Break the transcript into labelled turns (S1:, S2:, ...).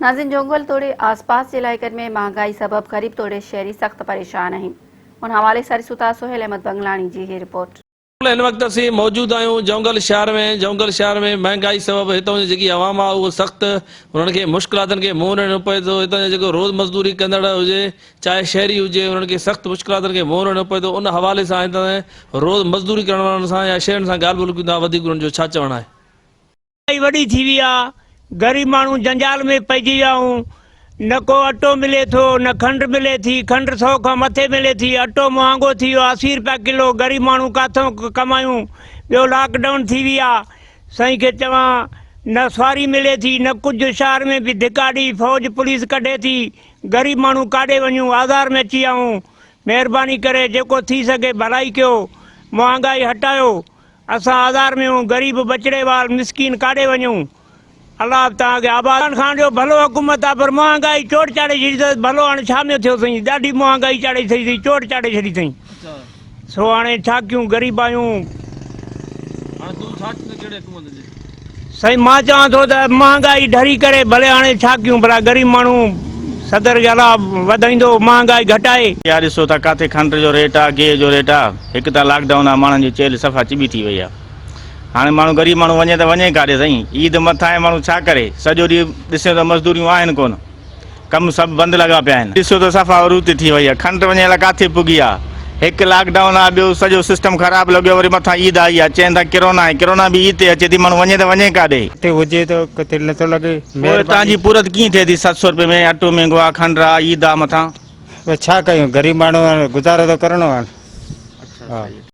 S1: ناظرين جونگل توڙي آس پاس جي علائقن ۾ مهانگائي سبب غريب توڙي شهري سخت پريشان آهن ان حوالي سان ڏسون ٿا سهيل احمد بنگلاڻي جي هي رپورٽ.
S2: هن وقت اسين موجود آهيون جونگل شهر ۾ جونگل شهر ۾ مهانگائي سبب هتان جي جيڪي عوام آهي اهو سخت انهن کي مشڪلاتن کي منهن ڏيڻو پئي ٿو هتان جا جيڪو روز مزدوري ڪندڙ هجي چاهي شهري هجي انهن کي سخت مشڪلاتن کي منهن ڏيڻو پئي ٿو ان حوالي سان هتان روز مزدوري ڪرڻ وارن سان يا شهرين سان ڳالهه ٻولهه ڪيون ٿا وڌيڪ انهن جو ڇا چوڻ آهي.
S3: مهانگائي وڏي ٿي وئي آ، غريب ماڻهو جنجال ۾ پئجي ويا آهيون، نه ڪو اٽو ملي ٿو، نه کنڊ ملي ٿي، کنڊ سئو کان مٿي ملي ٿي، اٽو مهانگو ٿي ويو آ، 80 رپيا ڪلو، غريب ماڻهو ڪاٿئون ڪمايون، ٻيو لاڪ ڊائون ٿي وئي آ، سائين کي چوان نه سواري ملي ٿي نه ڪجهه، شهر ۾ به ڌڪا ڏئي فوج پوليس ڪڍي ٿي، غريب ماڻهو ڪاڏي وڃون، آزار ۾ اچي ويا آهيون، مهرباني ڪري جيڪو ٿي سگهي ڀلائي ڪيو، مهانگائي هٽايو. اسان آزار ۾ هون غريب ٻچڙي وال مسڪين ڪاڏي وڃون الله به توهان کي آباد. عمران خان جو ڀلو حڪومت آ پر مهانگائي چوٽ چاڙهي ڇڏي اٿس ڀلو هاڻي ڇا ۾ ٿيو سائين ڏاڍي مهانگائي چاڙهي ڇڏي اٿئي چوٽ چاڙهي ڇڏي اٿئي سو هاڻي ڇا ڪيون غريب آهيون.
S2: هاڻي تون ڇا چوندين ڪهڙي حڪومت جي.
S3: سائين مان چوان ٿو ته مهانگائي ڍري ڪري ڀلي هاڻي ڇا ڪيون ڀلا غريب ماڻهو صدر کي الله وڌائيندو مهانگائي گهٽائي.
S4: يار ڏسو ٿا ڪاٿي کنڊ جو ريٽ آ گيهه جو ريٽ آ هڪ ته لاڪ ڊائون آ ماڻهن جي چيلهه صفا چٻي ٿي وئي آ هاڻي ماڻهو غريب ماڻهو وڃي ته وڃي ڪاڏي سائين عيد مٿان آهي ماڻهو ڇا ڪري سڄو ڏينهن ڏسين ته مزدوريون آهن ڪونه. ڪم سڀ بند لڳا پيا آهن. ڏسو ته صفا عروج تي ٿي وئي آ. کنڊ وڃي الاء ڪاٿي پڳي آ. هڪ لاڪ ڊائون آ ٻيو سڄو سسٽم خراب لڳيو وري مٿان عيد آئي آ. چين ٿا ڪرونا آهي ڪرونا به عيد تي اچي ٿي ماڻهو وڃي ته وڃي ڪاڏي.
S5: ڪٿي هجي ته ڪٿي نٿو لڳي.
S4: پوء تان جي پورت ڪيئن ٿئي ٿي 700 روپئي ۾ اٽو مهنگو آ کنڊ آ عيد آ مٿان.
S5: بس ڇا ڪيون غريب ماڻهو آهيون گذارو ته ڪرڻو آهي.